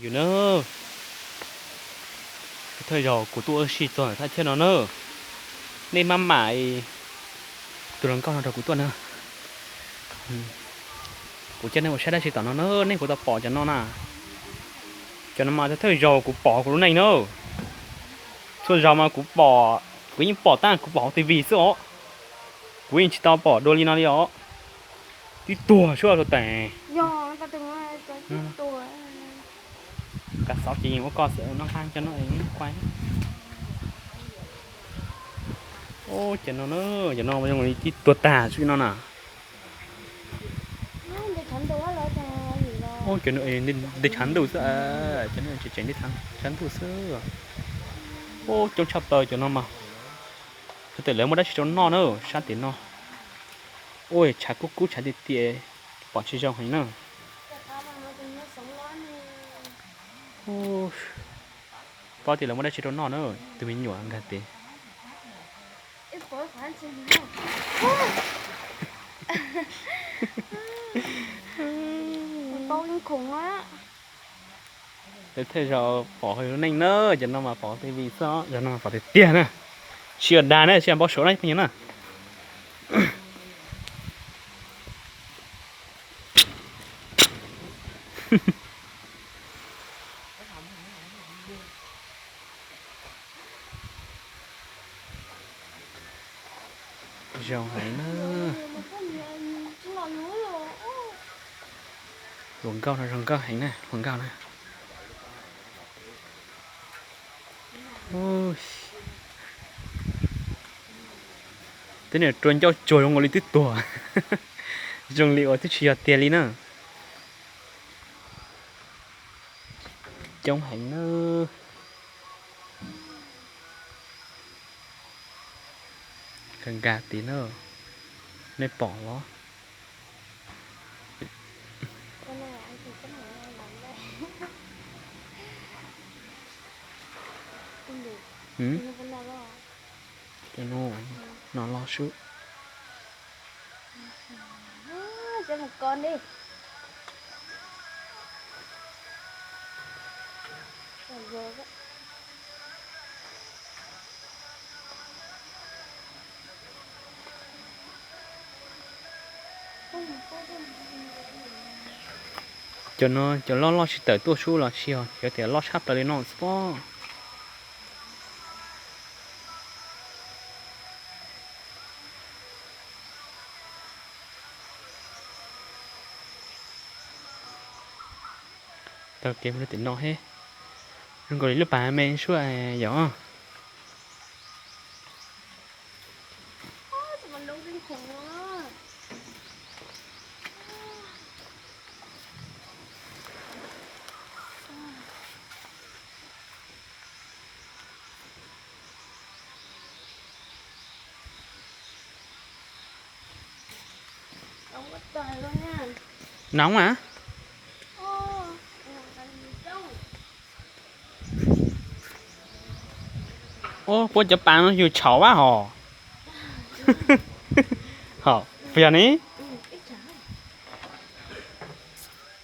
Yus na, thawj zaug kuv tuaj ua si txog thaj chaw no na, nej maj mam tus hluas nkauj no nrog kuv tuaj na. Kuv coj nej mus saib dab tsi tom no na, nej puas tau pom cov no na. Cov no mas thawj zaug kuv pom kuv lub neej na. Txhua zaug mas kuv pom, kuv yeej pom tab kuv pom hauv T V xwb os. Kuv yeej tsis tau pom dua li no li os. Tib tuag suab rau tes. Kav xauv ces yeej ua koj xwb no, qab cov no kuaj. Cov no na, cov no zoo li tib tuag tag xwb no na. Cov no ntej tshav ntuj xwb, cov no tseem tseem ntej tshav ntuj xwb. Coob tshaj plaws cov no mas. Xyov tias lawv muaj dab tsi rau noj na, sab tim no. Ua tshav kub kub tshav tiag tiag, pom tsis zoo heev na. Paub tias lawv muaj dab tsi rau noj na, tus me nyuam nkag tes. Thawj zaug pom hauv neej na, cov no mas pom T V xwb, cov no pom tiag tiag na. Tsis yog dag na, tsis yog npau suav na phooj ywg na. Zoo heev na. Hluas nkauj no zoo nkauj heev na, hluas nkauj na. Tej niag rua ncauj tsuag zoo nkaus li twb tuag, zoo li uas twb tsis yog tiag li na. Coob heev na. Nkag nkag tid na, nej pom los? No los sub. Cov no cov loj loj tsis tawm tuaj sub los tsis yog, yog tias loj tshaj plaws li no xwb pob. Taug kev mus rau tim no he, zoo nkaus li lub pas me suab yom. Noo mas. Ua puab cov pas no yug tshauv vab hos. Hos, puas yog ne?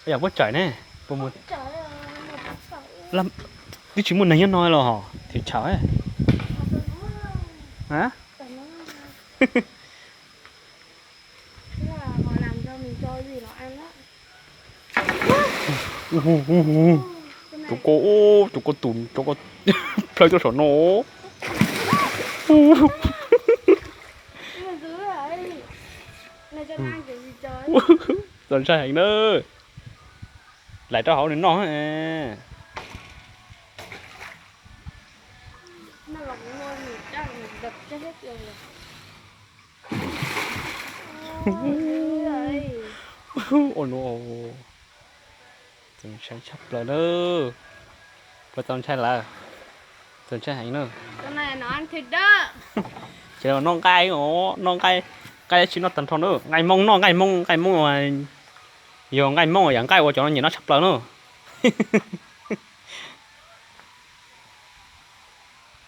Yog puab tsawm ne? Twb tsis muaj neeg nyob no los hos, thiaj tshauv. Cov ko, cov ko tus, cov ko plhaw tuaj saum no. Txaus ntshai heev na. Lawv rau hauv nws noj. Ua no, txaus ntshai tshaj plaws na. Puas txaus ntshai lawm? Txaus ntshai heev na. Ces noj nqaij os, noj nqaij, nqaij dab tsi noj tag nrho na. Nqaij Hmoob noj, nqaij Hmoob, nqaij Hmoob, yog nqaij Hmoob yam nqaij uas cov no nyiam noj tshaj plaws na.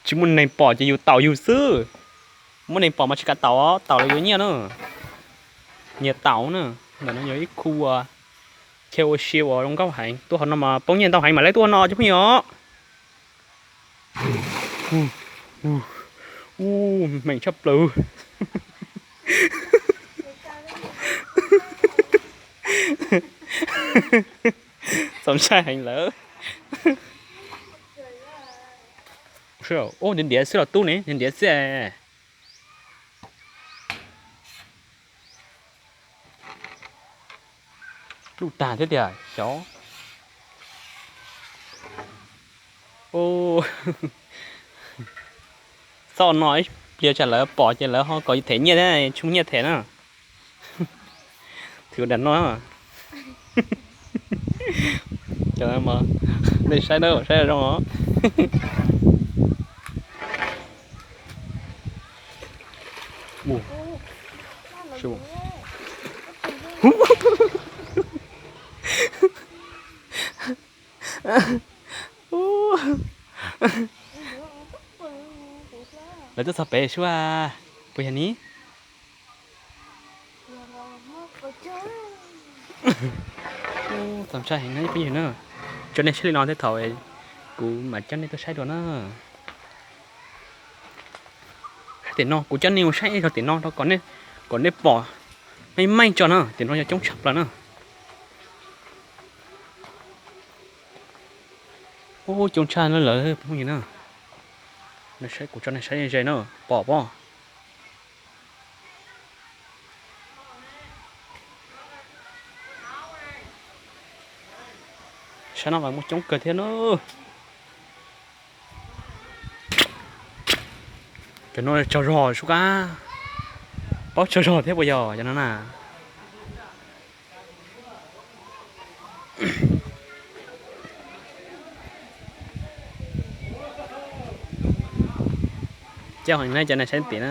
Tsis muaj neeg pom ces yus taus yus xwb. Muaj neeg pom mas tsis kam taus, taus los yuav nyiaj na. Nyias taus na. Ntawm no yog ib khu ua Chaw ua si uas zoo nkauj heev, tuaj hauv no mas poob nyiaj ntau heev, mam li tuaj no cov phooj ywg os. Ub, meem tshaj plaws. Txaus ntshai heev lawm. Ub, ntiav ntiav xwb los tub ne, ntiav ntiav xwb. Luj tag thiab tiag xyov. Txoj no ib pliag tsam lawv pom ces lawv ho kom them nyiaj thiab, tsoo nyiaj them na. Thwv dam no. Cov, nej saib na, saib zoo os. Lawv tuaj txog pem sua, puas yog ni? Txaus ntshai heev na phooj ywg na. Tso nej saib li no thiab thaum kuv mam coj nej tuaj saib dua na. Tim no kuv coj nej mus saib rau tim no rau kom nej pom meej meej tso na, tim no yog coob tshaj plaws na. Ub, coob tshaj na lawv phooj ywg na. Kuv tso nej saib ze na, pom pob. Sab no mas muaj coob kawg thiab na. Cov no tsaug zog sub qab, paub tsaug zog thiab puas yog cov no na. Coj heev na, cov nej saib tim na.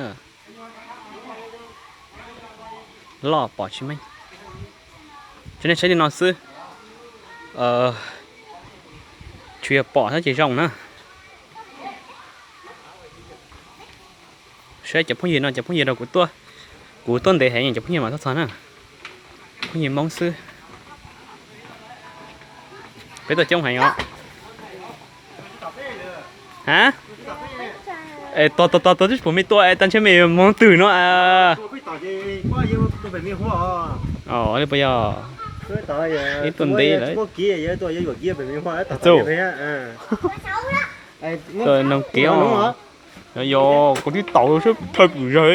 Loj pom tsis meej. Cov nej saib li no xwb. Tsuas yog pom xwb ces zoo na. Saib cov phooj ywg no, cov phooj ywg rau kuv tuaj, kuv tuaj ntev heev cov phooj ywg mam tuaj txog na. Phooj ywg Hmoob xwb. Peb tuaj coob heev os. Ha? Es tos tos tos tos twb tsis pom me tua es tag ntshe me Hmoob twg no. Puas yog ib tug nti lawm. Noo kev os. Yog kuv twb taus sab plhaw pum zawg.